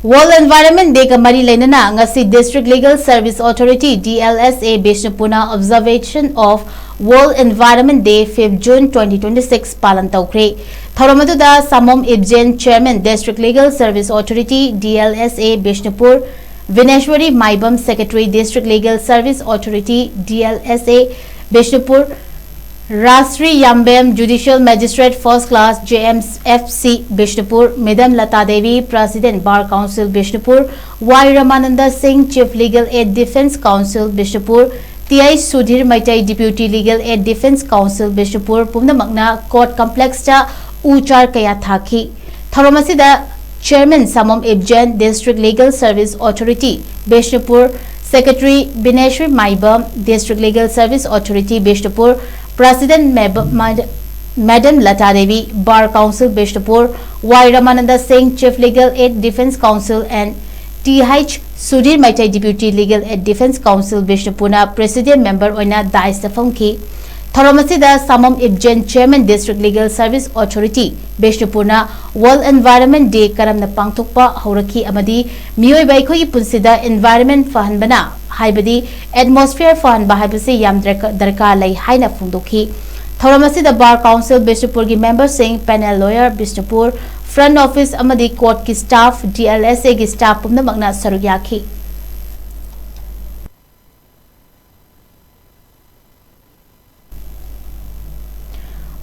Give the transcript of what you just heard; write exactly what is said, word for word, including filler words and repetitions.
World Environment Day ꯒ ꯃꯔꯤ ꯂꯩꯅꯅ ꯉꯁꯤ District Legal Service Authority, D L S A, ꯕꯤꯁꯅꯨꯄꯨꯔꯅ Observation of World Environment Day, fifth June twenty twenty-six, ꯄꯥꯂꯟ ꯇꯧꯈ꯭ꯔꯦ꯫ ꯊꯧꯔꯝ ꯑꯗꯨꯗ ꯁꯥꯃꯣꯝ ꯏꯕꯖꯦꯟ, Chairman, District Legal Service Authority, D L S A, Bishnupur, ꯚꯤꯅꯦꯁ꯭ꯋꯔꯤ Maibam, Secretary, District Legal Service Authority, D L S A, Bishnupur, ꯔꯥꯁ꯭ꯔꯤ ꯌꯥꯝꯕꯦꯝ, Judicial Magistrate First Class, J M F C, Bishnupur, Madam Lata Devi, President, Bar Council, Bishnupur, ꯋꯥꯏ ꯔꯃꯥꯅꯟꯗ ꯁꯤꯡ, Chief Legal Aid, Defence Council, Bishnupur, T H Sudhir Meitei, Deputy Legal Aid, Defence Council, Bishnupur, ꯄꯨꯝꯅꯃꯛꯅ Court Complex ꯇ ꯎ ꯆꯥꯔ ꯀꯌꯥ ꯊꯥꯈꯤ꯫ ꯊꯧꯔꯝ ꯑꯁꯤꯗ Chairman ꯁꯥꯃꯣꯝ ꯏꯕꯖꯦꯟ, District Legal Service Authority, Bishnupur, Secretary ꯕꯤꯅꯦꯁ꯭ꯋꯔꯤ ꯃꯥꯏꯕꯝ, District Legal Service Authority, Bishnupur, President ꯃꯦꯕ-, ꯃꯥ-, Madam Lata Devi, Bar Council, Bishnupur, ꯋꯥꯏ ꯔꯃꯥꯅꯟꯗ ꯁꯤꯡ, Chief Legal Aid, Defence Council, and T H Sudhir Meitei, Deputy Legal Aid, Defence Council, ꯕꯤꯁꯅꯨꯄꯨꯔꯅ President Member ꯑꯣꯏꯅ dais ꯇ ꯐꯝꯈꯤ꯫ ꯊꯧꯔꯝ ꯑꯁꯤꯗ ꯁꯥꯃꯣꯝ ꯏꯕꯖꯦꯟ, Chairman, District Legal Service Authority, ꯕꯤꯁꯅꯨꯄꯨꯔꯅ World Environment Day ꯀꯔꯝꯅ ꯄꯥꯡꯊꯣꯛꯄ ꯍꯧꯔꯛꯈꯤ ꯑꯃꯗꯤ ꯃꯤꯑꯣꯏꯕ ꯑꯩꯈꯣꯏꯒꯤ ꯄꯨꯟꯁꯤꯗ environment ꯐꯍꯟꯕꯅ, ꯍꯥꯏꯕꯗꯤ atmosphere ꯐꯍꯟꯕ ꯍꯥꯏꯕꯁꯤ ꯌꯥꯝ ꯗꯔꯀ-, ꯗꯔꯀꯥꯔ ꯂꯩ ꯍꯥꯏꯅ ꯐꯣꯡꯗꯣꯛꯈꯤ꯫ ꯊꯧꯔꯝ ꯑꯁꯤꯗ Bar Council ꯕꯤꯁꯅꯨꯄꯨꯔꯒꯤ member ꯁꯤꯡ, Panel Lawyer Bishnupur, Front Office ꯑꯃꯗꯤ Court ꯀꯤ staff, D L S A ꯒꯤ staff ꯄꯨꯝꯅꯃꯛꯅ ꯁꯔꯨꯛ ꯌꯥꯈꯤ꯫